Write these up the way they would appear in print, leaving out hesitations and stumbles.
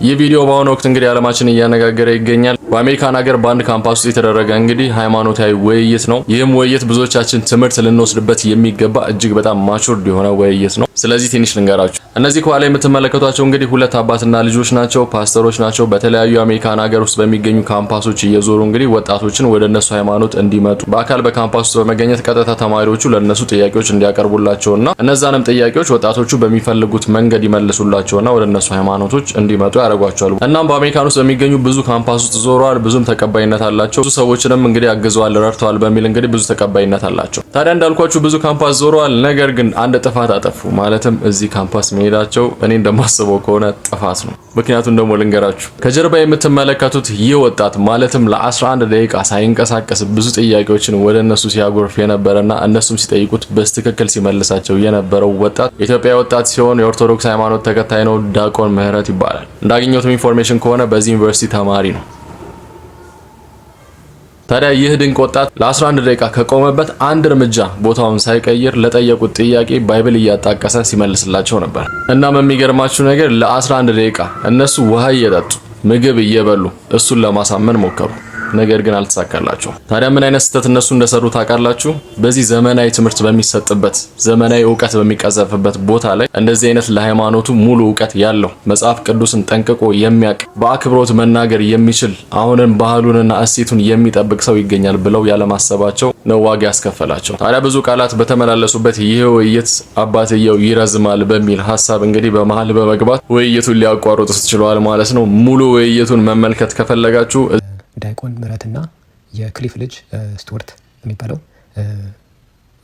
ይህ ቪዲዮ በአሁኑ ወቅት እንግዲህ ዓለማችን እያነጋገረ ይገኛል። በአሜሪካን ሀገር በአንድ ካምፓስ ውስጥ የተደረገ እንግዲህ ሃይማኖታዊ ውይይት ነው። ይህም ውይይት ብዙዎቻችን ትምህርት ልንወስድበት የሚገባ እጅግ በጣም matured የሆነ ውይይት ነው። ስለዚህ ትንሽ ልንገራችሁ። እነዚህ ከኋላ የምትመለከቷቸው እንግዲህ ሁለት አባትና ልጆች ናቸው፣ ፓስተሮች ናቸው። በተለያዩ የአሜሪካን ሀገር ውስጥ በሚገኙ ካምፓሶች እየዞሩ እንግዲህ ወጣቶችን ወደ እነሱ ሃይማኖት እንዲመጡ በአካል በካምፓስ ውስጥ በመገኘት ቀጥታ ተማሪዎቹ ለእነሱ ጥያቄዎች እንዲያቀርቡላቸውና እነዛንም ጥያቄዎች ወጣቶቹ በሚፈልጉት መንገድ ይመልሱላቸውና ወደ እነሱ ሃይማኖቶች እንዲመጡ ያደርጓቸዋል። እናም በአሜሪካን ውስጥ በሚገኙ ብዙ ካምፓስ ውስጥ ዞረዋል። ብዙም ተቀባይነት አላቸው። ብዙ ሰዎችንም እንግዲህ አግዘዋል፣ ረድተዋል በሚል እንግዲህ ብዙ ተቀባይነት አላቸው። ታዲያ እንዳልኳችሁ ብዙ ካምፓስ ዞረዋል። ነገር ግን አንድ ጥፋት አጠፉ። ማለትም እዚህ ካምፓስ መሄዳቸው እኔ እንደማስበው ከሆነ ጥፋት ነው። ምክንያቱም ደግሞ ልንገራችሁ። ከጀርባ የምትመለከቱት ይህ ወጣት ማለትም ለ11 ደቂቃ ሳይንቀሳቀስ ብዙ ጥያቄዎችን ወደ እነሱ ሲያጎርፍ የነበረና እነሱም ሲጠይቁት በትክክል ሲመልሳቸው የነበረው ወጣት ኢትዮጵያዊ ወጣት ሲሆን የኦርቶዶክስ ሃይማኖት ተከታይ ነው። ዲያቆን ምህረት ይባላል። እንዳገኘሁትም information ከሆነ በዚህ ዩኒቨርሲቲ ተማሪ ነው። ታዲያ ይህ ድንቅ ወጣት ለ11 ደቂቃ ከቆመበት አንድ እርምጃ ቦታውን ሳይቀይር ለጠየቁት ጥያቄ Bible እያጣቀሰ ሲመልስላቸው ነበር። እናም የሚገርማችሁ ነገር ለ11 ደቂቃ እነሱ ውሃ እየጠጡ፣ ምግብ እየበሉ እሱን ለማሳመን ሞከሩ። ነገር ግን አልተሳካላቸውም። ታዲያ ምን አይነት ስህተት እነሱ እንደሰሩ ታውቃላችሁ? በዚህ ዘመናዊ ትምህርት በሚሰጥበት፣ ዘመናዊ እውቀት በሚቀዘፍበት ቦታ ላይ እንደዚህ አይነት ለሃይማኖቱ ሙሉ እውቀት ያለው፣ መጽሐፍ ቅዱስን ጠንቅቆ የሚያውቅ፣ በአክብሮት መናገር የሚችል፣ አሁንም ባህሉንና እሴቱን የሚጠብቅ ሰው ይገኛል ብለው ያለማሰባቸው ነው ዋጋ ያስከፈላቸው። ታዲያ ብዙ ቃላት በተመላለሱበት ይህ ውይይት አባትየው ይረዝማል በሚል ሀሳብ እንግዲህ በመሀል በመግባት ውይይቱን ሊያቋርጡት ችለዋል ማለት ነው። ሙሉ ውይይቱን መመልከት ከፈለጋችሁ ዲያቆን ምህረትና የክሊፍ ልጅ ስቱዋርት የሚባለው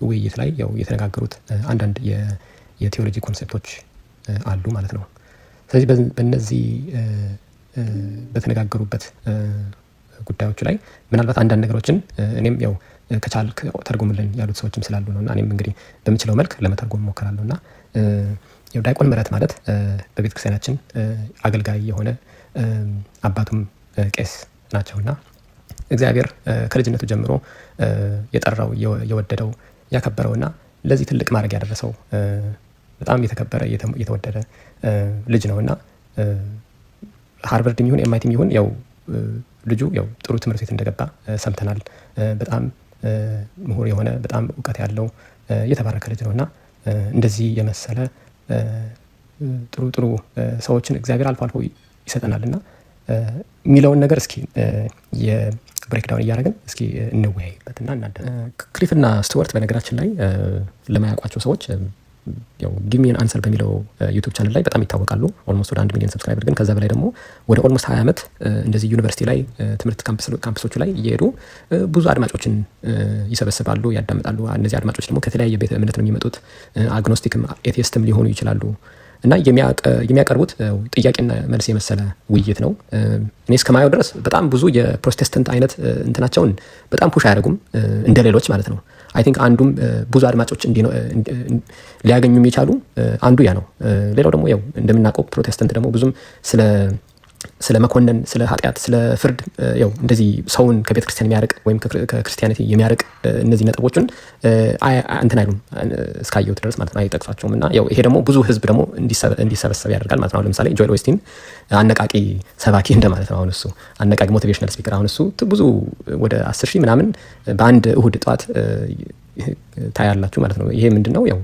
ውይይት ላይ ያው የተነጋገሩት አንዳንድ የ theology concept ኦች አሉ ማለት ነው። ስለዚህ በእነዚህ በተነጋገሩበት ጉዳዮች ላይ ምናልባት አንዳንድ ነገሮችን እኔም ያው ከቻልክ ተርጉምልን ያሉት ሰዎችም ስላሉ ነው እና እኔም እንግዲህ በምችለው መልክ ለመተርጎም እሞክራለሁ። እና ያው ዲያቆን ምህረት ማለት በቤተ ክርስቲያናችን አገልጋይ የሆነ፣ አባቱም ቄስ ናቸው እና እግዚአብሔር ከልጅነቱ ጀምሮ የጠራው፣ የወደደው፣ ያከበረው እና ለዚህ ትልቅ ማዕረግ ያደረሰው በጣም የተከበረ፣ የተወደደ ልጅ ነው። እና ሃርቨርድም ይሁን MIT ም ይሁን ያው ልጁ ያው ጥሩ ትምህርት ቤት እንደገባ ሰምተናል። በጣም ምሁር የሆነ፣ በጣም እውቀት ያለው፣ የተባረከ ልጅ ነው። እና እንደዚህ የመሰለ ጥሩ ጥሩ ሰዎችን እግዚአብሔር አልፎ አልፎ ይሰጠናል። እና የሚለውን ነገር እስኪ የ breakdown እያደረግን እስኪ እንወያይበት እና ክሊፍና ስቱዋርት በነገራችን ላይ ለማያውቋቸው ሰዎች ያው Give Me an Answer በሚለው YouTube channel ላይ በጣም ይታወቃሉ። Almost ወደ 1 ሚሊዮን subscriber፣ ግን ከዛ በላይ ደግሞ ወደ almost 20 ዓመት እንደዚህ ዩኒቨርሲቲ ላይ ትምህርት ካምፕሶቹ ላይ እየሄዱ ብዙ አድማጮችን ይሰበስባሉ፣ ያዳምጣሉ። እነዚህ አድማጮች ደግሞ ከተለያየ ቤተ እምነት ነው የሚመጡት። Agnostic ም atheist ም ሊሆኑ ይችላሉ። እና የሚያቀርቡት ጥያቄና መልስ የመሰለ ውይይት ነው። እኔ እስከማየው ድረስ በጣም ብዙ የፕሮቴስታንት አይነት እንትናቸውን በጣም push አያደርጉም እንደ ሌሎች ማለት ነው። I think አንዱም ብዙ አድማጮች ሊያገኙ የቻሉ አንዱ ያ ነው። ሌላው ደግሞ ያው እንደምናውቀው ፕሮቴስታንት ደግሞ ብዙም ስለ መኮነን፣ ስለ ኃጢአት፣ ስለ ፍርድ፣ ያው እንደዚህ ሰውን ከቤተ ክርስቲያን የሚያርቅ ወይም ከ Christianity የሚያርቅ እነዚህ ነጥቦችን እንትን አይሉም እስካየሁት ድረስ ማለት ነው፣ አይጠቅሷቸውም። እና ያው ይሄ ደግሞ ብዙ ህዝብ ደግሞ እንዲሰበሰብ ያደርጋል ማለት ነው። አሁን ለምሳሌ ጆኤል ኦስቲን አነቃቂ ሰባኪ እንደማለት ነው። አሁን እሱ አነቃቂ motivational speaker፣ አሁን እሱ ብዙ ወደ 10,000 ምናምን በአንድ እሁድ ጠዋት ታያላችሁ ማለት ነው። ይሄ ምንድን ነው? ያው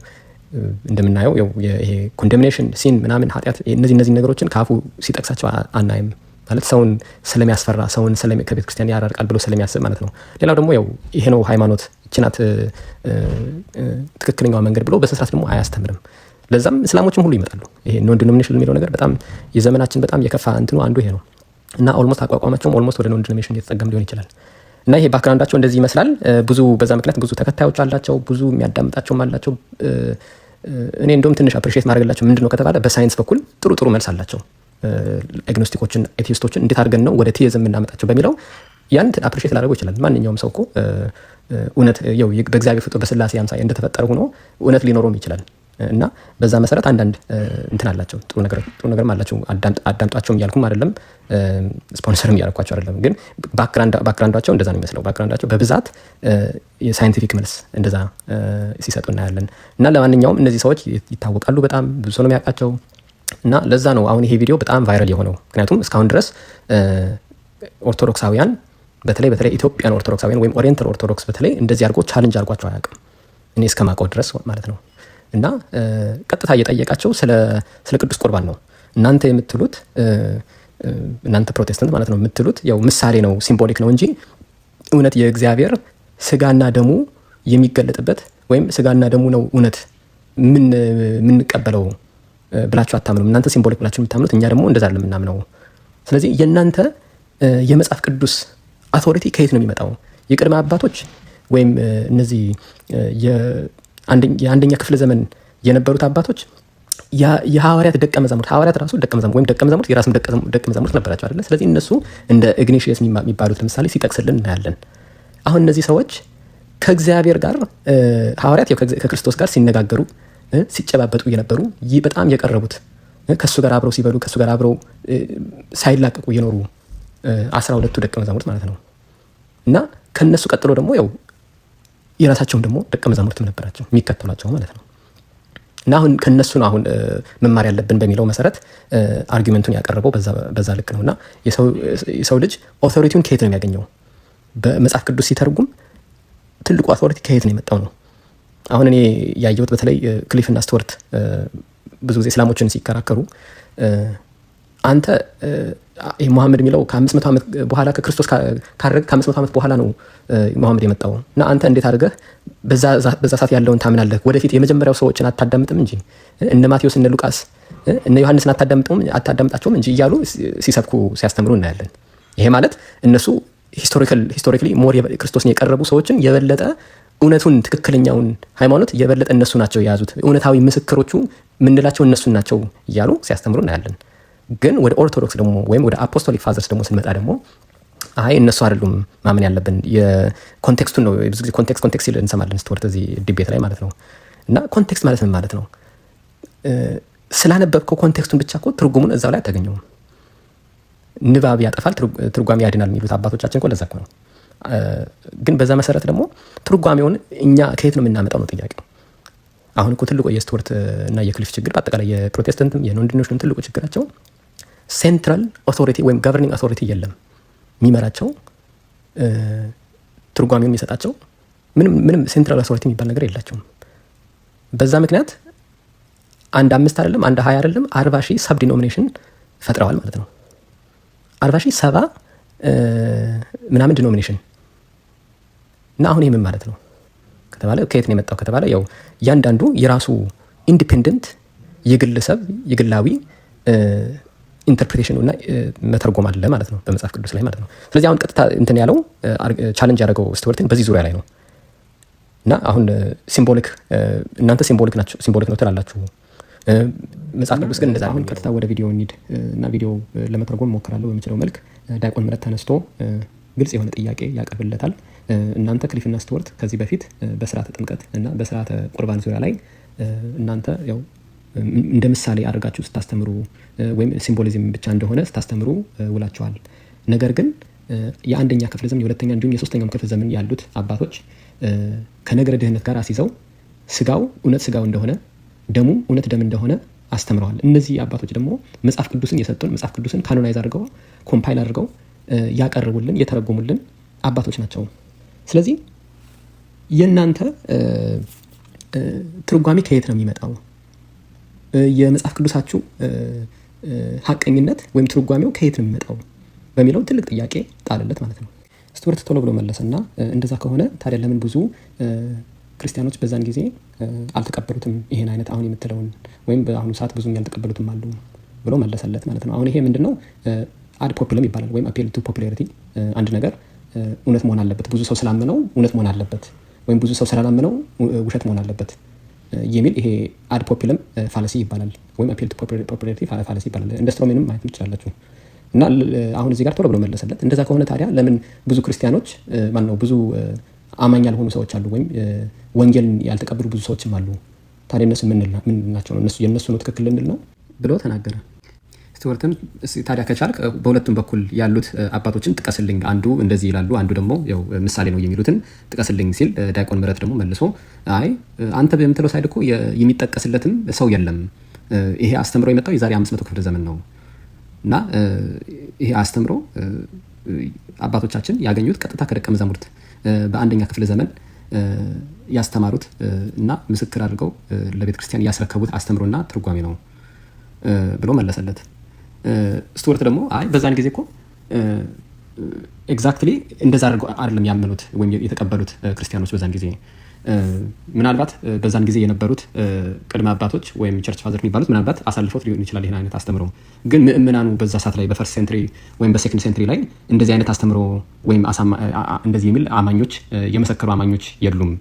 እንደምናየው ያው ይሄ condemnation፣ sin ምናምን፣ ኃጢአት፣ እነዚህ ነገሮችን ከአፉ ሲጠቅሳቸው አናይም ማለት ሰውን ስለሚያስፈራ፣ ሰውን ከቤተ ክርስቲያን ያራርቃል ብሎ ስለሚያስብ ማለት ነው። ሌላው ደግሞ ያው ይሄ ነው ሃይማኖት፣ ይህች ናት ትክክለኛዋ መንገድ ብሎ በስነ ስርዓት ደግሞ አያስተምርም። ለዛም እስላሞችም ሁሉ ይመጣሉ። ይሄ non denomination የሚለው ነገር በጣም የዘመናችን በጣም የከፋ እንትኑ አንዱ ይሄ ነው። እና almost አቋቋማቸውም almost ወደ non denomination እየተጠጋም ሊሆን ይችላል። እና ይሄ background ኣቸው እንደዚህ ይመስላል። ብዙ በዛ ምክንያት ብዙ ተከታዮች አላቸው፣ ብዙ የሚያዳምጣቸውም አላቸው። እኔ እንደውም ትንሽ appreciate ማድረግላቸው ምንድን ነው ከተባለ በሳይንስ በኩል ጥሩ ጥሩ መልስ አላቸው። Agnostic ኦችን፣ atheist ኦችን እንዴት አድርገን ነው ወደ theism የምናመጣቸው በሚለው ያን appreciate ላደርገው ይችላል። ማንኛውም ሰው እኮ እውነት ያው በእግዚአብሔር ፍጡር በስላሴ አምሳያ እንደተፈጠረ ሆኖ እውነት ሊኖረውም ይችላል። እና በዛ መሰረት አንዳንድ እንትን አላቸው፣ ጥሩ ነገር ጥሩ ነገርም አላቸው። አዳምጧቸውም እያልኩም አይደለም፣ ስፖንሰርም እያደረኳቸው አይደለም። ግን background ኣቸው እንደዛ ነው የሚመስለው። Background ኣቸው በብዛት የ scientific መልስ እንደዛ ሲሰጡ እናያለን። እና ለማንኛውም እነዚህ ሰዎች ይታወቃሉ፣ በጣም ብዙ ሰው ነው የሚያውቃቸው። እና ለዛ ነው አሁን ይሄ ቪዲዮ በጣም viral የሆነው። ምክንያቱም እስካሁን ድረስ ኦርቶዶክሳውያን፣ በተለይ በተለይ Ethiopian ኦርቶዶክሳውያን ወይም Oriental Orthodox በተለይ እንደዚህ አድርጎ challenge አድርጓቸው አያውቅም፣ እኔ እስከማውቀው ድረስ ማለት ነው። እና ቀጥታ እየጠየቃቸው ስለ ቅዱስ ቁርባን ነው። እናንተ የምትሉት፣ እናንተ ፕሮቴስታንት ማለት ነው፣ የምትሉት ያው ምሳሌ ነው፣ symbolic ነው እንጂ እውነት የእግዚአብሔር ስጋና ደሙ የሚገለጥበት ወይም ስጋና ደሙ ነው እውነት የምንቀበለው ብላችሁ አታምኑም። እናንተ symbolic ብላችሁ የምታምኑት፣ እኛ ደግሞ እንደዛ አይደለም የምናምነው። ስለዚህ የእናንተ የመጽሐፍ ቅዱስ authority ከየት ነው የሚመጣው? የቅድመ አባቶች ወይም እነዚህ የአንደኛ ክፍለ ዘመን የነበሩት አባቶች፣ የሐዋርያት ደቀ መዛሙርት፣ ሐዋርያት ራሱ ደቀ መዛሙርት ወይም ደቀ መዛሙርት የራስም ደቀ መዛሙርት ነበራቸው አይደለ? ስለዚህ እነሱ እንደ ኢግኔሽየስ የሚባሉት ለምሳሌ ሲጠቅስልን እናያለን። አሁን እነዚህ ሰዎች ከእግዚአብሔር ጋር፣ ሐዋርያት ከክርስቶስ ጋር ሲነጋገሩ፣ ሲጨባበጡ የነበሩ፣ በጣም የቀረቡት፣ ከእሱ ጋር አብረው ሲበሉ፣ ከእሱ ጋር አብረው ሳይላቀቁ የኖሩ 12ቱ ደቀ መዛሙርት ማለት ነው። እና ከነሱ ቀጥሎ ደግሞ ያው የራሳቸውም ደግሞ ደቀ መዛሙርትም ነበራቸው የሚከተሏቸው ማለት ነው። እና አሁን ከነሱ ነው አሁን መማር ያለብን በሚለው መሰረት argument ኡን ያቀረበው በዛ ልክ ነው። እና የሰው ልጅ authority ውን ከየት ነው የሚያገኘው? በመጽሐፍ ቅዱስ ሲተርጉም ትልቁ authority ከየት ነው የመጣው ነው። አሁን እኔ ያየሁት በተለይ ክሊፍ እና ስቱዋርት ብዙ ጊዜ እስላሞችን ሲከራከሩ፣ አንተ ሙሐመድ የሚለው ከ500 ዓመት በኋላ፣ ከክርስቶስ ካረገ ከ500 ዓመት በኋላ ነው ሙሐመድ የመጣው፣ እና አንተ እንዴት አድርገህ በዛ ሰዓት ያለውን ታምናለህ? ወደፊት የመጀመሪያው ሰዎችን አታዳምጥም እንጂ፣ እነ ማቴዎስ፣ እነ ሉቃስ፣ እነ ዮሐንስን አታዳምጣቸውም እንጂ እያሉ ሲሰብኩ፣ ሲያስተምሩ እናያለን። ይሄ ማለት እነሱ historically more ክርስቶስን የቀረቡ ሰዎችን የበለጠ እውነቱን፣ ትክክለኛውን ሃይማኖት የበለጠ እነሱ ናቸው የያዙት፣ እውነታዊ ምስክሮቹ የምንላቸው እነሱን ናቸው እያሉ ሲያስተምሩ እናያለን። ግን ወደ ኦርቶዶክስ ደግሞ ወይም ወደ Apostolic Fathers ደግሞ ስንመጣ ደግሞ አይ፣ እነሱ አይደሉም ማመን ያለብን፣ የ context ኡን ነው። ብዙ ጊዜ context context ሲል እንሰማለን ስትወርት እዚህ debate ላይ ማለት ነው። እና context ማለት ምን ማለት ነው? ስላነበብከው context ኡን ብቻ እኮ ትርጉሙን እዛው ላይ አታገኘውም። ንባብ ያጠፋል፣ ትርጓሜ ያድናል የሚሉት አባቶቻችን እኮ ለዛ እኮ ነው። ግን በዛ መሰረት ደግሞ ትርጓሜውን እኛ ከየት ነው የምናመጣው ነው ጥያቄው። አሁን እኮ ትልቁ የስቱዋርት እና የክሊፍ ችግር፣ በአጠቃላይ የፕሮቴስታንትም የ non-denomination ም ትልቁ ችግራቸው central authority ወይም governing authority የለም። የሚመራቸው፣ ትርጓሜውን የሚሰጣቸው ምንም ምንም central authority የሚባል ነገር የላቸውም። በዛ ምክንያት አንድ አምስት አይደለም፣ አንድ 20 አይደለም፣ 40,000 sub denomination ፈጥረዋል ማለት ነው። 40,000 70 ምናምን denomination። እና አሁን ይህ ምን ማለት ነው ከተባለ፣ ከየት ነው የመጣው ከተባለ፣ ያው እያንዳንዱ የራሱ independent የግለሰብ የግላዊ interpretation እና መተርጎም አለ ማለት ነው በመጽሐፍ ቅዱስ ላይ ማለት ነው። ስለዚህ አሁን ቀጥታ እንትን ያለው፣ challenge ያደረገው ስቱዋርትን በዚህ ዙሪያ ላይ ነው። እና አሁን symbolic፣ እናንተ symbolic ናቸው፣ symbolic ነው ትላላችሁ፣ መጽሐፍ ቅዱስ ግን እንደዛ። አሁን ቀጥታ ወደ ቪዲዮ እንሂድ እና ቪዲዮ ለመተርጎም ሞክራለሁ በምችለው መልክ። ዲያቆን ምህረት ተነስቶ ግልጽ የሆነ ጥያቄ ያቀርብለታል። እናንተ ክሊፍና ስቱዋርት ከዚህ በፊት በስርዓተ ጥምቀት እና በስርዓተ ቁርባን ዙሪያ ላይ እናንተ ያው እንደ ምሳሌ አድርጋችሁ ስታስተምሩ ወይም symbolism ብቻ እንደሆነ ስታስተምሩ ውላችኋል። ነገር ግን የአንደኛ ክፍለ ዘመን፣ የሁለተኛ እንዲሁም የሶስተኛውም ክፍለ ዘመን ያሉት አባቶች ከነገረ ድህነት ጋር አስይዘው ስጋው እውነት ስጋው እንደሆነ፣ ደሙም እውነት ደም እንደሆነ አስተምረዋል። እነዚህ አባቶች ደግሞ መጽሐፍ ቅዱስን የሰጡን፣ መጽሐፍ ቅዱስን canonize አድርገው፣ compile አድርገው ያቀረቡልን፣ የተረጎሙልን አባቶች ናቸው። ስለዚህ የእናንተ ትርጓሜ ከየት ነው የሚመጣው? የመጽሐፍ ቅዱሳችሁ ሀቀኝነት ወይም ትርጓሜው ከየት ነው የሚመጣው በሚለው ትልቅ ጥያቄ ጣለለት ማለት ነው። ስቱዋርት ቶሎ ብሎ መለሰና እንደዛ ከሆነ ታዲያ ለምን ብዙ ክርስቲያኖች በዛን ጊዜ አልተቀበሉትም ይሄን አይነት አሁን የምትለውን፣ ወይም በአሁኑ ሰዓት ብዙም ያልተቀበሉትም አሉ ብሎ መለሰለት ማለት ነው። አሁን ይሄ ምንድነው? Ad populum ይባላል ወይም appeal to popularity። አንድ ነገር እውነት መሆን አለበት፣ ብዙ ሰው ስላመነው እውነት መሆን አለበት ወይም ብዙ ሰው ስላላመነው ውሸት መሆን አለበት የሚል፣ ይሄ ad populum fallacy ይባላል ወይም appeal to popularity fallacy ይባላል። እንደ straw man ም ማየት ትችላላችሁ። እና አሁን እዚህ ጋር ቶሎ ብሎ መለሰለት። እንደዛ ከሆነ ታዲያ ለምን ብዙ ክርስቲያኖች፣ ማን ነው፣ ብዙ አማኝ ያልሆኑ ሰዎች አሉ፣ ወይም ወንጌልን ያልተቀበሉ ብዙ ሰዎችም አሉ። ታዲያ እነሱ ምን ናቸው ነው፣ እነሱ የእነሱ ነው ትክክል ልንል ነው ብሎ ተናገረ። ስቱዋርትም ታዲያ ከቻልክ በሁለቱም በኩል ያሉት አባቶችን ጥቀስልኝ፣ አንዱ እንደዚህ ይላሉ፣ አንዱ ደግሞ ያው ምሳሌ ነው የሚሉትን ጥቀስልኝ ሲል፣ ዲያቆን ምህረት ደግሞ መልሶ አይ፣ አንተ በምትለው side እኮ የሚጠቀስለትም ሰው የለም። ይሄ አስተምሮ የመጣው የዛሬ 500 ክፍለ ዘመን ነው እና ይሄ አስተምሮ አባቶቻችን ያገኙት ቀጥታ ከደቀ መዛሙርት በአንደኛ ክፍለ ዘመን ያስተማሩት እና ምስክር አድርገው ለቤተ ክርስቲያን ያስረከቡት አስተምሮና ትርጓሜ ነው ብሎ መለሰለት። ስቱወርት ደግሞ አይ፣ በዛን ጊዜ እኮ exactly እንደዛ አድርገው አይደለም ያመኑት ወይም የተቀበሉት ክርስቲያኖች። በዛን ጊዜ ምናልባት በዛን ጊዜ የነበሩት ቅድመ አባቶች ወይም church father የሚባሉት ምናልባት አሳልፈውት ሊሆን ይችላል ይህን አይነት አስተምሮ። ግን ምእመናኑ በዛ ሰዓት ላይ በ first century ወይም በ second century ላይ እንደዚህ አይነት አስተምሮ ወይም እንደዚህ የሚል አማኞች፣ የመሰከሩ አማኞች የሉም።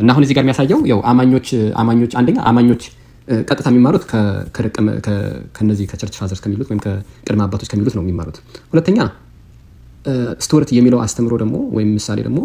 እና አሁን እዚህ ጋር የሚያሳየው ያው አማኞች አንደኛ አማኞች ቀጥታ የሚማሩት ከነዚህ ከ church fathers ከሚሉት ወይም ከቅድመ አባቶች ከሚሉት ነው የሚማሩት። ሁለተኛ ስቱወርት የሚለው አስተምሮ ደግሞ ወይም ምሳሌ ደግሞ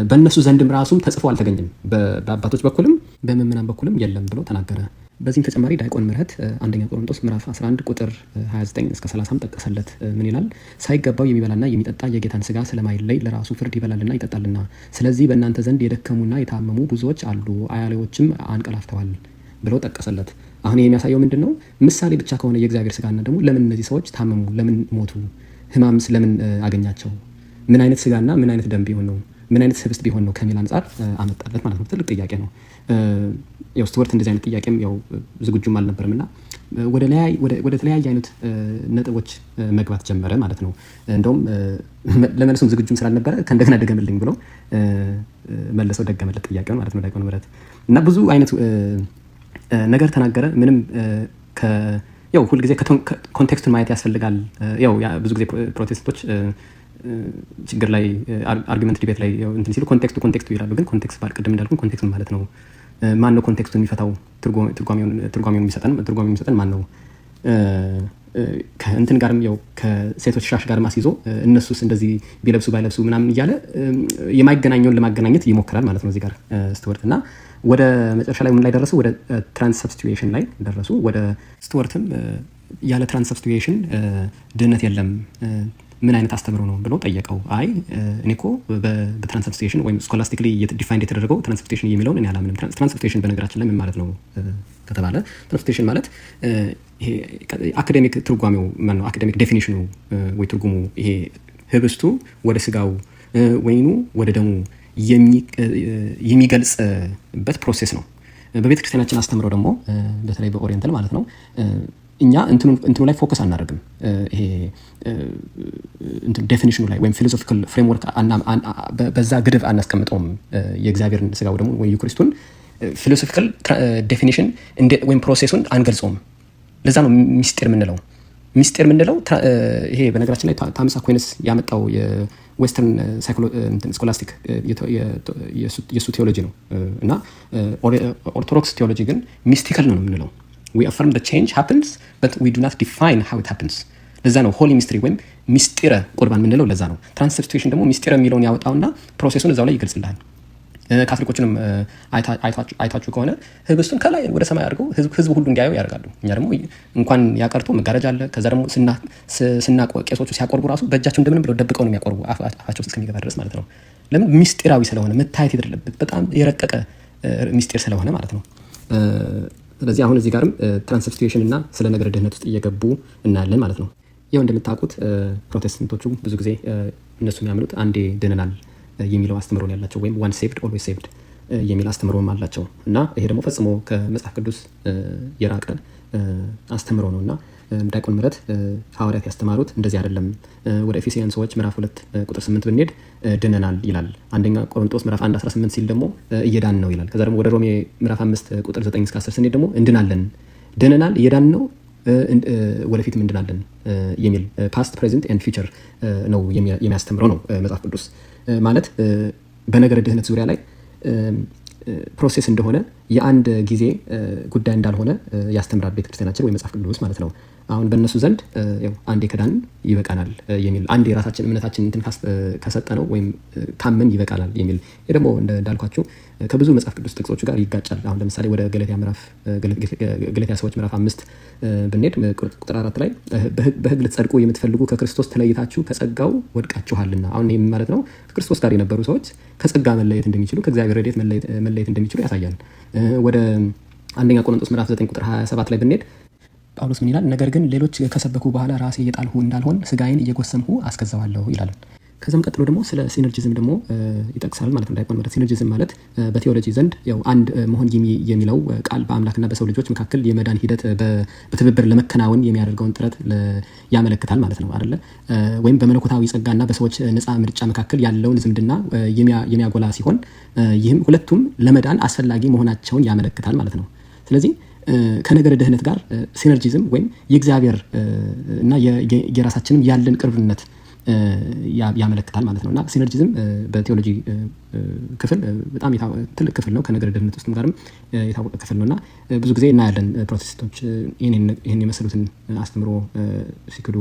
በእነሱ ዘንድም ራሱም ተጽፎ አልተገኘም፣ በአባቶች በኩልም በምእመናን በኩልም የለም ብሎ ተናገረ። በዚህም ተጨማሪ ዲያቆን ምህረት አንደኛ ቆሮንቶስ ምዕራፍ 11 ቁጥር 29 እስከ 30 ጠቀሰለት። ምን ይላል? ሳይገባው የሚበላና የሚጠጣ የጌታን ስጋ ስለማይለይ ለራሱ ፍርድ ይበላልና ይጠጣልና። ስለዚህ በእናንተ ዘንድ የደከሙና የታመሙ ብዙዎች አሉ፣ አያሌዎችም አንቀላፍተዋል ብሎ ጠቀሰለት። አሁን ይህ የሚያሳየው ምንድን ነው? ምሳሌ ብቻ ከሆነ የእግዚአብሔር ስጋና ደግሞ ለምን እነዚህ ሰዎች ታመሙ? ለምን ሞቱ? ህማምስ ለምን አገኛቸው? ምን አይነት ስጋና ምን አይነት ደም ቢሆን ነው? ምን አይነት ህብስት ቢሆን ነው ከሚል አንጻር አመጣለት ማለት ነው። ትልቅ ጥያቄ ነው። ያው ስቱወርት እንደዚህ አይነት ጥያቄም ያው ዝግጁም አልነበርም እና ወደ ተለያየ አይነት ነጥቦች መግባት ጀመረ ማለት ነው። እንደውም ለመልሱም ዝግጁም ስላልነበረ ከእንደገና ደገምልኝ ብሎ መለሰው፣ ደገመለት ጥያቄውን ማለት ነው። ዲያቆን ምህረት እና ብዙ አይነት ነገር ተናገረ። ምንም ያው ሁልጊዜ context ኡን ማየት ያስፈልጋል። ያው ብዙ ጊዜ ፕሮቴስታንቶች ችግር ላይ፣ argument debate ላይ እንትን ሲሉ context ኡ context ኡ ይላሉ። ግን context ቅድም እንዳልኩ context ማለት ነው። ማን ነው context ኡን የሚፈታው? ትርጓሜውን የሚሰጠን ማን ነው? ከእንትን ጋርም ያው ከሴቶች ሻሽ ጋርም አስይዞ እነሱስ እንደዚህ ቢለብሱ ባይለብሱ ምናምን እያለ የማይገናኘውን ለማገናኘት ይሞክራል ማለት ነው እዚህ ጋር ስቱወርት። እና ወደ መጨረሻ ላይ ምን ላይ ደረሱ? ወደ transubstantiation ላይ ደረሱ። ወደ ስቱወርትም ያለ transubstantiation ድህነት የለም፣ ምን አይነት አስተምሮ ነው ብሎ ጠየቀው። አይ፣ እኔ እኮ በ transubstantiation ወይም scholastically defined የተደረገው transubstantiation የሚለውን እኔ አላምንም። Transubstantiation በነገራችን ላይ ምን ማለት ነው ከተባለ፣ transubstantiation ማለት ይሄ academic ትርጓሜው ነው፣ academic definition ኑ ወይ ትርጉሙ ይሄ ህብስቱ ወደ ስጋው፣ ወይኑ ወደ ደሙ የሚገልጽበት process ነው። በቤተ ክርስቲያናችን አስተምሮ ደግሞ በተለይ በ Oriental ማለት ነው እኛ እንትኑ ላይ focus አናደርግም። ይሄ definition ኑ ላይ ወይም philosophical framework በዛ ግድብ አናስቀምጠውም። የእግዚአብሔርን ስጋው ደግሞ ወይ Eucharist ኡን philosophical definition ወይም process ኡን አንገልጸውም። ለዛ ነው ሚስጢር የምንለው። ሚስጢር የምንለው ይሄ በነገራችን ላይ ቶማስ አኩይነስ ያመጣው የ Western scholastic የእሱ ቴዎሎጂ ነው እና Orthodox theology ግን mystical ነው የምንለው። We affirm the change happens, but we do not define how it happens። ለዛ ነው holy mystery ወይም ሚስጢረ ቁርባን የምንለው ለዛ ነው። Transubstantiation ደግሞ ሚስጢረ የሚለውን ያወጣውና process ኡን እዛው ላይ ይገልጽልሃል። ካቶሊኮችንም አይታችሁ ከሆነ ህብስቱን ከላይ ወደ ሰማይ አድርገው ህዝቡ ሁሉ እንዲያየው ያደርጋሉ። እኛ ደግሞ እንኳን ያቀርቶ መጋረጃ አለ። ከዛ ደግሞ ቄሶቹ ሲያቆርቡ ራሱ በእጃቸው እንደምንም ብለው ደብቀው ነው የሚያቆርቡ፣ አፋቸው ውስጥ እስከሚገባ ድረስ ማለት ነው። ለምን? ሚስጢራዊ ስለሆነ፣ መታየት የሌለበት በጣም የረቀቀ ሚስጢር ስለሆነ ማለት ነው። ስለዚህ አሁን እዚህ ጋርም transubstantiation እና ስለ ነገረ ድህነት ውስጥ እየገቡ እናያለን ማለት ነው። ያው እንደምታውቁት ፕሮቴስታንቶቹ ብዙ ጊዜ እነሱ የሚያምኑት አንዴ ድነናል የሚለው አስተምሮ ነው ያላቸው፣ ወይም once saved always saved የሚል አስተምሮም አላቸው። እና ይሄ ደግሞ ፈጽሞ ከመጽሐፍ ቅዱስ የራቀ አስተምሮ ነው። እና ዲያቆን ምህረት ሐዋርያት ያስተማሩት እንደዚህ አይደለም። ወደ ኤፌሶን ሰዎች ምዕራፍ 2 ቁጥር 8 ብንሄድ ድነናል ይላል። አንደኛ ቆሮንቶስ ምዕራፍ 1 18 ሲል ደግሞ እየዳን ነው ይላል። ከዛ ደግሞ ወደ ሮሜ ምዕራፍ 5 ቁጥር 9 እስከ 10 ስንሄድ ደግሞ እንድናለን፣ ድነናል፣ እየዳን ነው፣ ወደፊትም እንድናለን የሚል past, present and future ነው የሚያስተምረው ነው መጽሐፍ ቅዱስ። ማለት በነገረ ድህነት ዙሪያ ላይ process እንደሆነ፣ የአንድ ጊዜ ጉዳይ እንዳልሆነ ያስተምራል ቤተክርስቲያናችን ወይ መጽሐፍ ቅዱስ ማለት ነው። አሁን በእነሱ ዘንድ ያው አንዴ ከዳን ይበቃናል የሚል፣ አንዴ የራሳችን እምነታችን እንትን ከሰጠነው ወይም ካመን ይበቃናል የሚል፣ ይህ ደግሞ እንዳልኳችሁ ከብዙ መጽሐፍ ቅዱስ ጥቅሶቹ ጋር ይጋጫል። አሁን ለምሳሌ ወደ ገላትያ ምዕራፍ ገላትያ ሰዎች ምዕራፍ 5 ብንሄድ ቁጥር 4 ላይ በሕግ ልትጸድቁ የምትፈልጉ ከክርስቶስ ተለይታችሁ ከጸጋው ወድቃችኋልና። አሁን ይህ ማለት ነው ከክርስቶስ ጋር የነበሩ ሰዎች ከጸጋ መለየት እንደሚችሉ፣ ከእግዚአብሔር ረድኤት መለየት እንደሚችሉ ያሳያል። ወደ አንደኛ ቆሮንቶስ ምዕራፍ 9 ቁጥር 27 ላይ ብንሄድ ጳውሎስ ምን ይላል? ነገር ግን ሌሎች ከሰበኩ በኋላ ራሴ እየጣልሁ እንዳልሆን ስጋዬን እየጎሰምሁ አስገዛዋለሁ ይላል። ከዛም ቀጥሎ ደግሞ ስለ synergism ደግሞ ይጠቅሳል ማለት ነው። ዲያቆን ምህረት synergism ማለት በቴዎሎጂ ዘንድ ያው አንድ መሆን የሚለው ቃል በአምላክና በሰው ልጆች መካከል የመዳን ሂደት በትብብር ለመከናወን የሚያደርገውን ጥረት ያመለክታል ማለት ነው አይደለ? ወይም በመለኮታዊ ጸጋና በሰዎች ነፃ ምርጫ መካከል ያለውን ዝምድና የሚያጎላ ሲሆን ይህም ሁለቱም ለመዳን አስፈላጊ መሆናቸውን ያመለክታል ማለት ነው። ስለዚህ ከነገረ ድህነት ጋር synergism ወይም የእግዚአብሔር እና የራሳችንም ያለን ቅርብነት ያመለክታል ማለት ነው። እና synergism በ theology ክፍል በጣም ትልቅ ክፍል ነው። ከነገረ ድህነት ውስጥም ጋርም የታወቀ ክፍል ነው። እና ብዙ ጊዜ እናያለን፣ ፕሮቴስታንቶች ይህን የመሰሉትን አስተምሮ ሲክዱ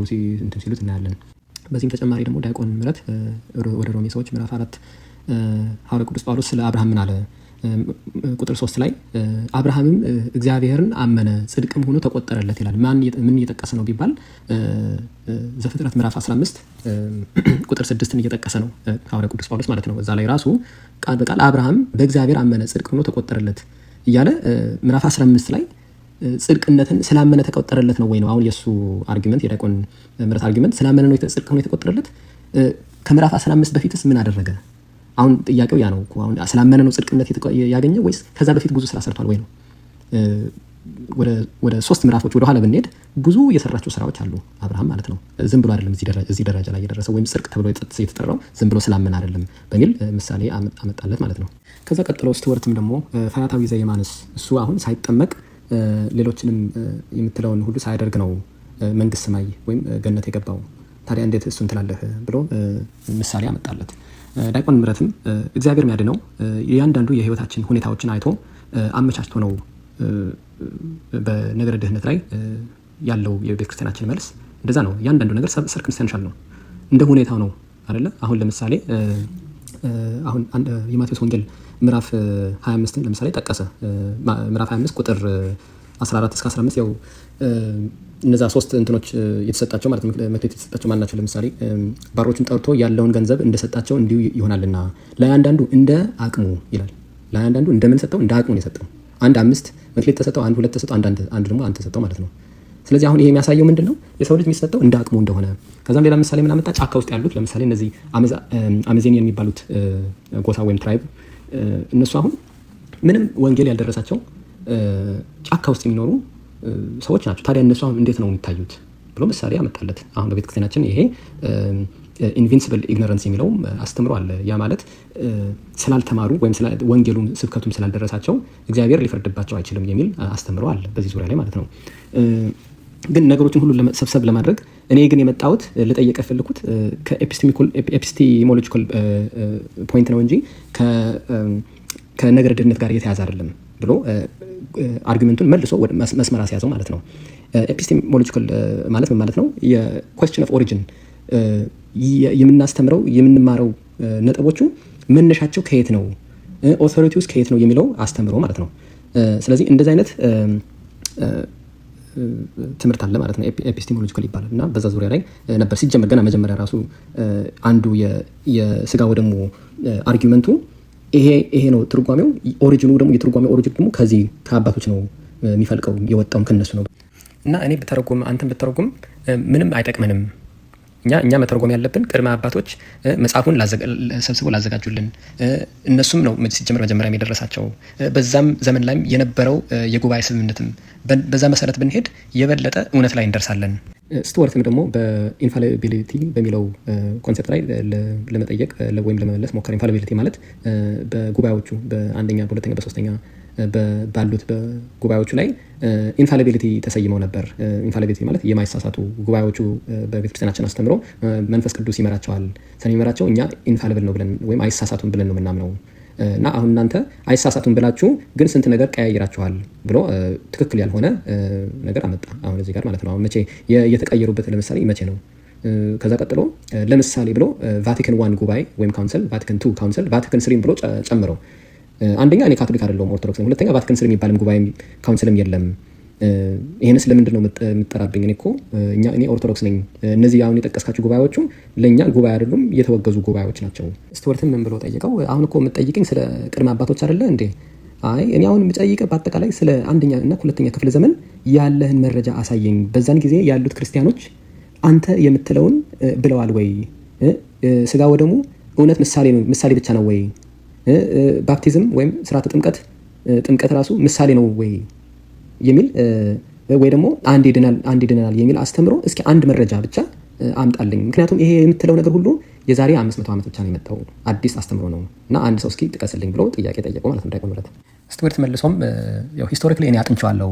እንትን ሲሉት እናያለን። በዚህም ተጨማሪ ደግሞ ዲያቆን ምህረት ወደ ሮሜ ሰዎች ምዕራፍ 4 ሐዋርያው ቅዱስ ጳውሎስ ስለ አብርሃም ምን አለ? ቁጥር 3 ላይ አብርሃምም እግዚአብሔርን አመነ ጽድቅም ሆኖ ተቆጠረለት ይላል። ምን እየጠቀሰ ነው ቢባል ዘፍጥረት ምዕራፍ 15 ቁጥር 6ን እየጠቀሰ ነው ሐዋርያው ቅዱስ ጳውሎስ ማለት ነው። እዛ ላይ ራሱ ቃል በቃል አብርሃም በእግዚአብሔር አመነ ጽድቅ ሆኖ ተቆጠረለት እያለ ምዕራፍ 15 ላይ ጽድቅነትን ስላመነ ተቆጠረለት ነው ወይ ነው አሁን የሱ argument፣ የዲያቆን ምህረት argument፣ ስላመነ ነው ጽድቅ ሆኖ የተቆጠረለት? ከምዕራፍ 15 በፊትስ ምን አደረገ? አሁን ጥያቄው ያ ነው እኮ። አሁን ስላመነ ነው ጽድቅነት ያገኘው ወይስ ከዛ በፊት ብዙ ስራ ሰርቷል ወይ ነው? ወደ ሶስት ምዕራፎች ወደ ኋላ ብንሄድ ብዙ የሰራቸው ስራዎች አሉ አብርሃም ማለት ነው። ዝም ብሎ አይደለም እዚህ ደረጃ ላይ የደረሰው ወይም ጽድቅ ተብሎ የተጠራው ዝም ብሎ ስላመነ አይደለም በሚል ምሳሌ አመጣለት ማለት ነው። ከዛ ቀጥሎ ስቱወርትም ደግሞ ፈያታዊ ዘየማንስ እሱ አሁን ሳይጠመቅ ሌሎችንም የምትለውን ሁሉ ሳያደርግ ነው መንግስተ ሰማይ ወይም ገነት የገባው፣ ታዲያ እንዴት እሱን ትላለህ ብሎ ምሳሌ አመጣለት። ዲያቆን ምህረትም እግዚአብሔር የሚያድነው እያንዳንዱ የህይወታችን ሁኔታዎችን አይቶ አመቻችቶ ነው። በነገረ ድህነት ላይ ያለው የቤተክርስቲያናችን መልስ እንደዛ ነው። እያንዳንዱ ነገር circumstantial ነው፣ እንደ ሁኔታው ነው አይደለ? አሁን ለምሳሌ አሁን የማቴዎስ ወንጌል ምዕራፍ 25ን ለምሳሌ ጠቀሰ። ምዕራፍ 25 ቁጥር 14 እስከ 15 ያው እነዛ ሶስት እንትኖች የተሰጣቸው ማለት መክሊት የተሰጣቸው ማን ናቸው? ለምሳሌ ባሮቹን ጠርቶ ያለውን ገንዘብ እንደሰጣቸው እንዲሁ ይሆናልና ለአንዳንዱ እንደ አቅሙ ይላል። ለአንዳንዱ እንደምን ሰጠው? እንደ አቅሙ ነው የሰጠው። አንድ አምስት መክሊት ተሰጠው፣ አንድ ሁለት ተሰጠው፣ አንድ አንድ ደግሞ አንድ ተሰጠው ማለት ነው። ስለዚህ አሁን ይሄ የሚያሳየው ምንድን ነው? የሰው ልጅ የሚሰጠው እንደ አቅሙ እንደሆነ። ከዛም ሌላ ምሳሌ ምን አመጣ? ጫካ ውስጥ ያሉት ለምሳሌ እነዚህ አመዜኒያን የሚባሉት ጎሳ ወይም tribe፣ እነሱ አሁን ምንም ወንጌል ያልደረሳቸው ጫካ ውስጥ የሚኖሩ ሰዎች ናቸው። ታዲያ እነሱ አሁን እንዴት ነው የሚታዩት ብሎ ምሳሌ አመጣለት። አሁን በቤተክርስቲያናችን ይሄ invincible ignorance የሚለው አስተምሮ አለ። ያ ማለት ስላልተማሩ ወይም ወንጌሉም ስብከቱም ስላልደረሳቸው እግዚአብሔር ሊፈርድባቸው አይችልም የሚል አስተምሮ አለ በዚህ ዙሪያ ላይ ማለት ነው። ግን ነገሮችን ሁሉ ሰብሰብ ለማድረግ እኔ ግን የመጣሁት ልጠየቅ የፈለኩት ከ epistemological point ነው እንጂ ከነገረ ድህነት ጋር የተያዘ አይደለም ብሎ argument ኡን መልሶ ወደ መስመር አስያዘው ማለት ነው። Epistemological ማለት ምን ማለት ነው? የ question of origin፣ የምናስተምረው የምንማረው ነጥቦቹ መነሻቸው ከየት ነው፣ authority ውስጥ ከየት ነው የሚለው አስተምሮ ማለት ነው። ስለዚህ እንደዚህ አይነት ትምህርት አለ ማለት ነው። Epistemological ይባላል እና በዛ ዙሪያ ላይ ነበር ሲጀመር ገና መጀመሪያ ራሱ አንዱ የስጋ ወደሙ argument ኡ ይሄ ይሄ ነው ትርጓሜው። Origin ኑ ደግሞ የትርጓሜው origin ደግሞ ከዚህ ከአባቶች ነው የሚፈልቀው፣ የወጣውም ከነሱ ነው። እና እኔ ብተረጉም አንተን ብተረጉም ምንም አይጠቅመንም። እኛ መተርጎም ያለብን ቅድመ አባቶች መጽሐፉን ሰብስበው ላዘጋጁልን እነሱም ነው ሲጀምር መጀመሪያ የደረሳቸው፣ በዛም ዘመን ላይም የነበረው የጉባኤ ስምምነትም በዛ መሰረት ብንሄድ የበለጠ እውነት ላይ እንደርሳለን። ስቱዋርትም ደግሞ በ infallibility በሚለው concept ላይ ለመጠየቅ ወይም ለመመለስ ሞከረ። Infallibility ማለት በጉባኤዎቹ በአንደኛ፣ በሁለተኛ፣ በሶስተኛ ባሉት በጉባኤዎቹ ላይ infallibility ተሰይመው ነበር። Infallibility ማለት የማይሳሳቱ ጉባኤዎቹ በቤተክርስቲያናችን አስተምሮ መንፈስ ቅዱስ ይመራቸዋል። ስለሚመራቸው እኛ infallible ነው ብለን ወይም አይሳሳቱም ብለን ነው የምናምነው እና አሁን እናንተ አይሳሳቱም ብላችሁ ግን ስንት ነገር ቀያይራችኋል ብሎ ትክክል ያልሆነ ነገር አመጣ። አሁን እዚህ ጋር ማለት ነው። አሁን መቼ የተቀየሩበት ለምሳሌ መቼ ነው? ከዛ ቀጥሎ ለምሳሌ ብሎ Vatican I ጉባኤ ወይም council፣ Vatican II council፣ Vatican III ም ብሎ ጨምረው፣ አንደኛ እኔ ካቶሊክ አይደለሁም ኦርቶዶክስ ነኝ። ሁለተኛ Vatican III የሚባልም ጉባኤ council ም የለም። ይህንስ ለምንድን ነው የምጠራብኝ? እኔ እኮ እኔ ኦርቶዶክስ ነኝ። እነዚህ አሁን የጠቀስካቸው ጉባኤዎቹ ለእኛ ጉባኤ አይደሉም፣ የተወገዙ ጉባኤዎች ናቸው። ስቱዋርትም ምን ብሎ ጠየቀው? አሁን እኮ የምትጠይቀኝ ስለ ቅድመ አባቶች አይደለ እንዴ? አይ፣ እኔ አሁን የምጠይቅህ በአጠቃላይ ስለ አንደኛ እና ሁለተኛ ክፍለ ዘመን ያለህን መረጃ አሳየኝ። በዛን ጊዜ ያሉት ክርስቲያኖች አንተ የምትለውን ብለዋል ወይ? ስጋ ወደሙ እውነት ምሳሌ ነው፣ ምሳሌ ብቻ ነው ወይ? Baptism ወይም ስርዓተ ጥምቀት፣ ጥምቀት ራሱ ምሳሌ ነው ወይ የሚል፣ ወይ ደግሞ አንዴ ድናል፣ አንዴ ድነናል የሚል አስተምሮ እስኪ አንድ መረጃ ብቻ አምጣልኝ። ምክንያቱም ይሄ የምትለው ነገር ሁሉ የዛሬ 500 ዓመት ብቻ ነው የመጣው፣ አዲስ አስተምሮ ነው፣ እና አንድ ሰው እስኪ ጥቀስልኝ ብሎ ጥያቄ ጠየቀው ማለት ነው ዲያቆን ምህረት። ስቱዌርት መልሶም ያው historically እኔ አጥንቼዋለሁ፣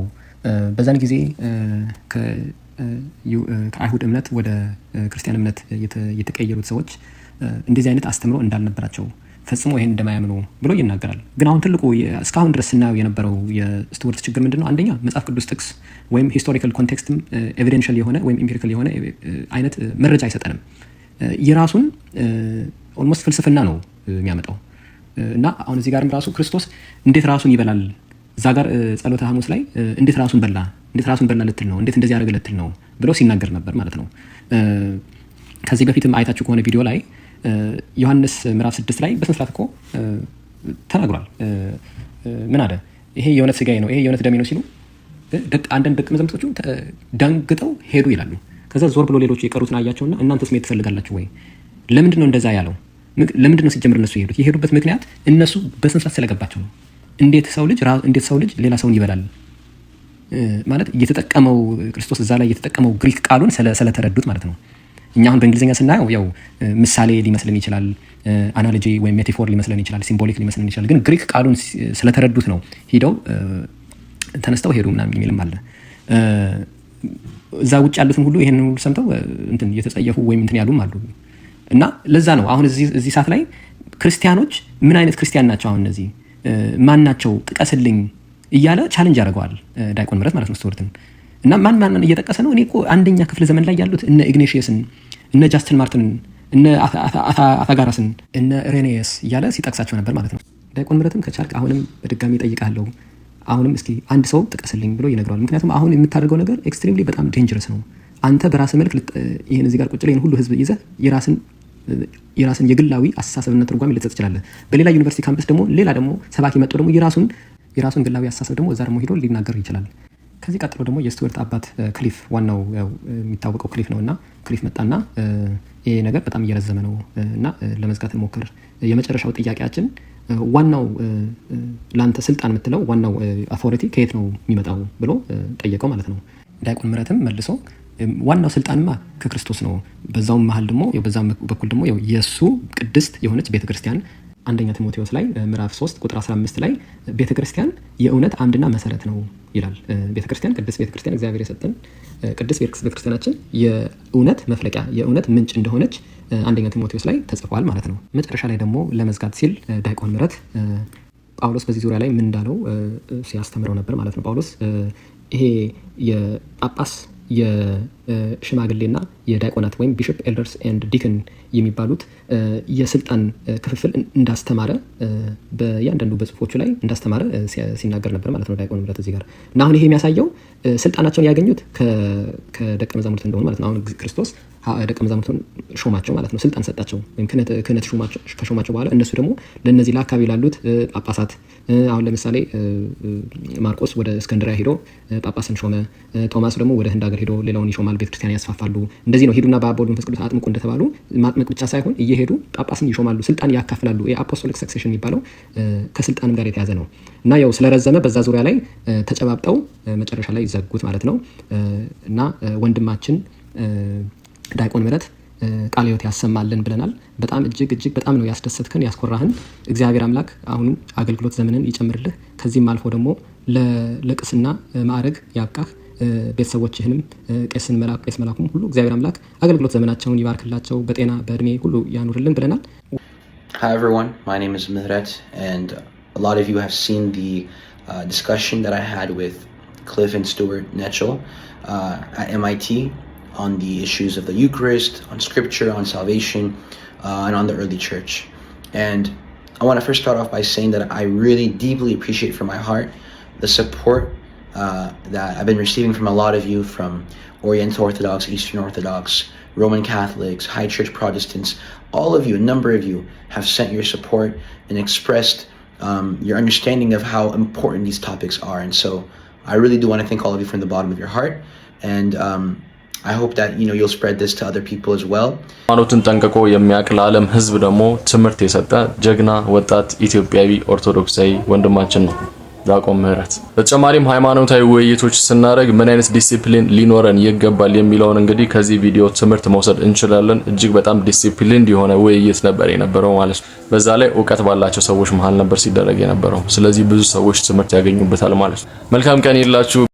በዛን ጊዜ ከአይሁድ እምነት ወደ ክርስቲያን እምነት የተቀየሩት ሰዎች እንደዚህ አይነት አስተምሮ እንዳልነበራቸው፣ ፈጽሞ ይሄን እንደማያምኑ ብሎ ይናገራል። ግን አሁን ትልቁ እስካሁን ድረስ ስናየው የነበረው የስቱወርት ችግር ምንድን ነው? አንደኛ መጽሐፍ ቅዱስ ጥቅስ ወይም historical context ም evidential የሆነ ወይም empirical የሆነ አይነት መረጃ አይሰጠንም። የራሱን almost ፍልስፍና ነው የሚያመጣው። እና አሁን እዚህ ጋርም ራሱ ክርስቶስ እንዴት ራሱን ይበላል፣ እዛ ጋር ጸሎተ ሐሙስ ላይ እንዴት ራሱን በላ፣ እንዴት ራሱን በላ ልትል ነው፣ እንዴት እንደዚህ ያደረገ ልትል ነው ብሎ ሲናገር ነበር ማለት ነው። ከዚህ በፊትም አይታችሁ ከሆነ ቪዲዮ ላይ ዮሐንስ ምዕራፍ 6 ላይ በስነ ስርዓት እኮ ተናግሯል። ምን አለ? ይሄ የእውነት ስጋዬ ነው፣ ይሄ የእውነት ደሜ ነው ሲሉ አንዳንድ ደቀ መዛሙርቶቹ ደንግጠው ሄዱ ይላሉ። ከዛ ዞር ብሎ ሌሎቹ የቀሩትን አያቸውና እናንተስ መሄድ ትፈልጋላችሁ ወይ? ለምንድን ነው እንደዛ ያለው? ለምንድን ነው ሲጀምር እነሱ የሄዱት? የሄዱበት ምክንያት እነሱ በስነ ስርዓት ስለገባቸው ነው። እንዴት ሰው ልጅ ሌላ ሰውን ይበላል ማለት እየተጠቀመው፣ ክርስቶስ እዛ ላይ እየተጠቀመው ግሪክ ቃሉን ስለተረዱት ማለት ነው። እኛ አሁን በእንግሊዝኛ ስናየው ያው ምሳሌ ሊመስለን ይችላል፣ analogy ወይም metaphor ሊመስለን ይችላል፣ symbolic ሊመስለን ይችላል። ግን ግሪክ ቃሉን ስለተረዱት ነው ሂደው ተነስተው ሄዱ ምናምን የሚልም አለ። እዛ ውጭ ያሉትን ሁሉ ይሄንን ሁሉ ሰምተው እንትን እየተጸየፉ ወይም እንትን ያሉም አሉ። እና ለዛ ነው አሁን እዚህ ሰዓት ላይ ክርስቲያኖች ምን አይነት ክርስቲያን ናቸው፣ አሁን እነዚህ ማን ናቸው፣ ጥቀስልኝ እያለ challenge ያደርገዋል ዲያቆን ምህረት ማለት ነው ስቱወርትን። እና ማን ማን እየጠቀሰ ነው? እኔ እኮ አንደኛ ክፍለ ዘመን ላይ ያሉት እነ ኢግኔሽየስን፣ እነ ጃስትን ማርትንን፣ እነ አታጋራስን፣ እነ ሬኔየስ እያለ ሲጠቅሳቸው ነበር ማለት ነው። ዲያቆን ምህረትም ከቻልክ አሁንም በድጋሚ እጠይቅሃለሁ፣ አሁንም እስኪ አንድ ሰው ጥቀስልኝ ብሎ ይነግረዋል። ምክንያቱም አሁን የምታደርገው ነገር extremely በጣም dangerous ነው። አንተ በራስህ መልክ ይህን እዚህ ጋር ቁጭ ይህን ሁሉ ህዝብ ይዘህ የራስን የግላዊ አስተሳሰብና ትርጓሜ ልትሰጥ ትችላለህ። በሌላ ዩኒቨርሲቲ ካምፕስ ደግሞ ሌላ ደግሞ ሰባኪ መጥቶ ደግሞ የራሱን ግላዊ አስተሳሰብ ደግሞ እዛ ደግሞ ሄዶ ሊናገር ይችላል። ከዚህ ቀጥሎ ደግሞ የስቱወርት አባት ክሊፍ፣ ዋናው የሚታወቀው ክሊፍ ነው፣ እና ክሊፍ መጣና ይሄ ነገር በጣም እየረዘመ ነው እና ለመዝጋት እንሞክር። የመጨረሻው ጥያቄያችን ዋናው ለአንተ ስልጣን የምትለው ዋናው authority ከየት ነው የሚመጣው ብሎ ጠየቀው ማለት ነው። ዲያቆን ምህረትም መልሶ ዋናው ስልጣንማ ከክርስቶስ ነው። በዛውም መሀል ደግሞ፣ በዛም በኩል ደግሞ የእሱ ቅድስት የሆነች ቤተክርስቲያን፣ አንደኛ ቲሞቴዎስ ላይ ምዕራፍ 3 ቁጥር 15 ላይ ቤተክርስቲያን የእውነት አምድና መሰረት ነው ይላል። ቤተክርስቲያን፣ ቅድስት ቤተክርስቲያን፣ እግዚአብሔር የሰጠን ቅድስት ቤተክርስቲያናችን የእውነት መፍለቂያ፣ የእውነት ምንጭ እንደሆነች አንደኛ ቲሞቴዎስ ላይ ተጽፏል ማለት ነው። መጨረሻ ላይ ደግሞ ለመዝጋት ሲል ዲያቆን ምህረት ጳውሎስ በዚህ ዙሪያ ላይ ምን እንዳለው ሲያስተምረው ነበር ማለት ነው። ጳውሎስ ይሄ የጳጳስ፣ የሽማግሌና የዲያቆናት ወይም bishop፣ elders and deacon የሚባሉት የስልጣን ክፍፍል እንዳስተማረ፣ በእያንዳንዱ በጽሁፎቹ ላይ እንዳስተማረ ሲናገር ነበር ማለት ነው ዲያቆን ምህረት እዚህ ጋር። እና አሁን ይሄ የሚያሳየው ስልጣናቸውን ያገኙት ከደቀ መዛሙርት እንደሆኑ ማለት ነው። አሁን ክርስቶስ ደቀ መዛሙርቱን ሾማቸው ማለት ነው። ስልጣን ሰጣቸው ወይም ክህነት ከሾማቸው በኋላ እነሱ ደግሞ ለእነዚህ ለአካባቢ ላሉት ጳጳሳት፣ አሁን ለምሳሌ ማርቆስ ወደ እስክንድሪያ ሄዶ ጳጳስን ሾመ። ቶማስ ደግሞ ወደ ህንድ ሀገር ሄዶ ሌላውን ይሾማል። ቤተክርስቲያን ያስፋፋሉ። እንደዚህ ነው። ሂዱና በአብ በወልድ በመንፈስ ቅዱስ አጥምቁ እንደተባሉ ማጥመቅ ብቻ ሳይሆን እየሄዱ ጳጳስን ይሾማሉ፣ ስልጣን ያካፍላሉ። የ apostolic succession የሚባለው ከስልጣንም ጋር የተያዘ ነው። እና ያው ስለረዘመ በዛ ዙሪያ ላይ ተጨባብጠው መጨረሻ ላይ ዘጉት ማለት ነው። እና ወንድማችን ዲያቆን ምህረት ቃለ ሕይወት ያሰማልን ብለናል። በጣም እጅግ እጅግ በጣም ነው ያስደሰትከን፣ ያስኮራህን። እግዚአብሔር አምላክ አሁንም አገልግሎት ዘመንን ይጨምርልህ። ከዚህም አልፎ ደግሞ ለቅስና ማዕረግ ያብቃህ። ቤተሰቦችህንም ቄስን መላኩ፣ ቄስ መላኩም ሁሉ እግዚአብሔር አምላክ አገልግሎት ዘመናቸውን ይባርክላቸው፣ በጤና በእድሜ ሁሉ ያኑርልን ብለናል። Hi everyone, my name is Mihret, and a lot of you have seen the discussion that I had with Cliff and Stuart Knechtle at MIT on the issues of the Eucharist, on Scripture, on salvation, and on the early church. And I want to first start off by saying that I really deeply appreciate from my heart the support that I've been receiving from a lot of you, from Oriental Orthodox, Eastern Orthodox, Roman Catholics, High Church Protestants. All of you, a number of you, have sent your support and expressed your understanding of how important these topics are. And so I really do want to thank all of you from the bottom of your heart. And I hope that you'll spread this to other people as well. ሃይማኖትን ጠንቅቆ የሚያውቅ፣ ለዓለም ሕዝብ ደግሞ ትምህርት የሰጠ ጀግና ወጣት ኢትዮጵያዊ ኦርቶዶክሳዊ ወንድማችን ነው ዲያቆን ምህረት። በተጨማሪም ሃይማኖታዊ ውይይቶች ስናደርግ ምን አይነት ዲሲፕሊን ሊኖረን ይገባል የሚለውን እንግዲህ ከዚህ ቪዲዮ ትምህርት መውሰድ እንችላለን። እጅግ በጣም ዲሲፕሊን የሆነ ውይይት ነበር የነበረው ማለት ነው። በዛ ላይ እውቀት ባላቸው ሰዎች መሀል ነበር ሲደረግ የነበረው። ስለዚህ ብዙ ሰዎች ትምህርት ያገኙበታል ማለት ነው። መልካም ቀን ይላችሁ።